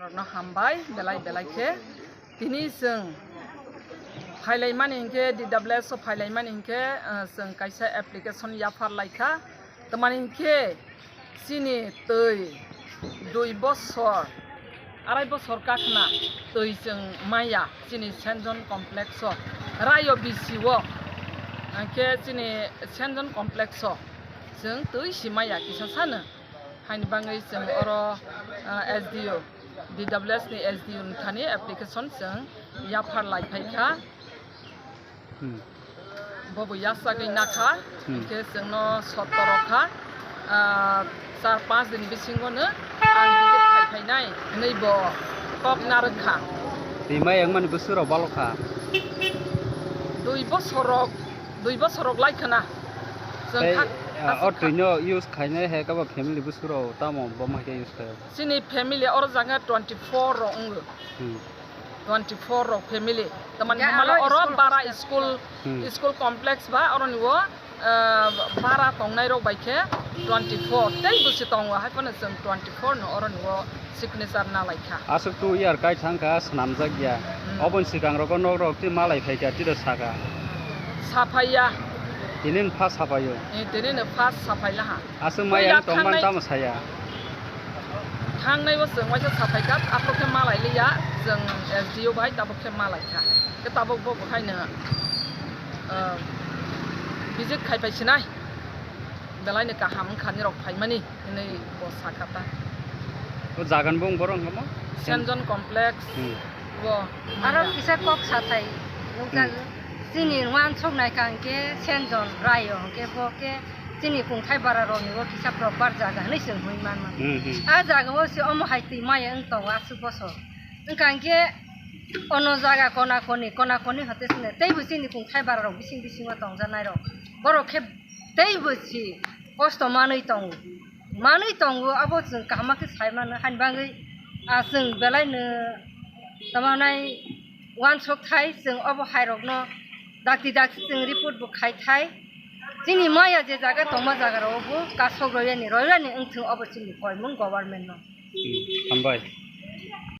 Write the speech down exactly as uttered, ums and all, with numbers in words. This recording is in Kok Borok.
Norokno hambai belai belai khe. Tini chwng phailaimani hinkhe, D W S o phailaimani hinkhe, ah, chwng kaisa application yaphar laikha. Tamani hinkhe chini twi dui bosor, arai bosor kakhna twi chwng maya chini Saint John Complex o, Rayo B C o, hinkhe chini Saint John Complex o chwng twi si maya kisa sano. Haini bagwi chwng oro, ah, S D O, D W S ni S D O ni thani application chwng yaphar lai phai kha. Hmm. Bobo yasagwi nakha, Hmm. hinkhe chwngno sotoro kha, ah, char panch din bisingo no ang visit khai phainai hinwi bo kok narwk kha. Twi mai wngmani bwswk rok balo kha. Dui bosor rok, dui bosor rok lai khna. Chwng Tei, kha-, ah, aswk o kha. Twino use khainai hai khe bo family bwswk rok tamo bo mai khe use khaio? Chini family oro jaga twenty four rok wngo. Hmm. Twenty four rok family. Tamani Ya, hamala aro oro school bara hostel. School, Hmm. school complex ba oroni o, ah, bara tongnai rok bai khe twenty four. Tei bwswk tongo hai phano chwng twenty four no oroni o signature na lai kha. Aswk two year kai thang kha swnamjak ya. Hmm. Oboni swkang rogo nok rok twi malai phai kha twi rw saka. Saphai ya. Tini no first saphai o. Eh, tini no first saphai laha. Aswk Puila maya tongmani thangnai, tamo saya. Thangnai o chwng waisa saphai kha, tabuk khe malai liya, chwng S D O bai tabuk khe malai kha. Khe tabuk bo bo haino, ah, visit khai pai sinai. Belai ni kaham wngkha nirok phaimani hinwi bo sakha ta. O jagan bung borok wngkha mo? Saint John Complex. Hmm. Bo Aro maya. Kisa kok sathai nukjago. Hmm. Chini uansuk naikha hwnkhe Saint John Rayo hwnkhe bo khe chini kungthai bara rokni bo kisa proper jaga hinwi chwng hwnwi manmano. Hmm, hmm. A jaga o se omo hai twi maya wng tongo aswk bosor. Wngkha hwnkhe ono jaga kona koni, kona koni hote sini teibo chini kungthai bara rok bising bisingo tongjanai rok. Borok khe teibo si kosto manwi tongo. Manwi tongo, abo chwng kaham khe sai mano, haini bagwi, ah, chwng belai no tamo nai uansuk thai, chwng obo hai rokno dakti dakti chwng report bo khai thai. Chini maya je jaga tongma jaga rok bo kasok royani, royani wngthwng obo chini koimung government no. Hmm, hambai.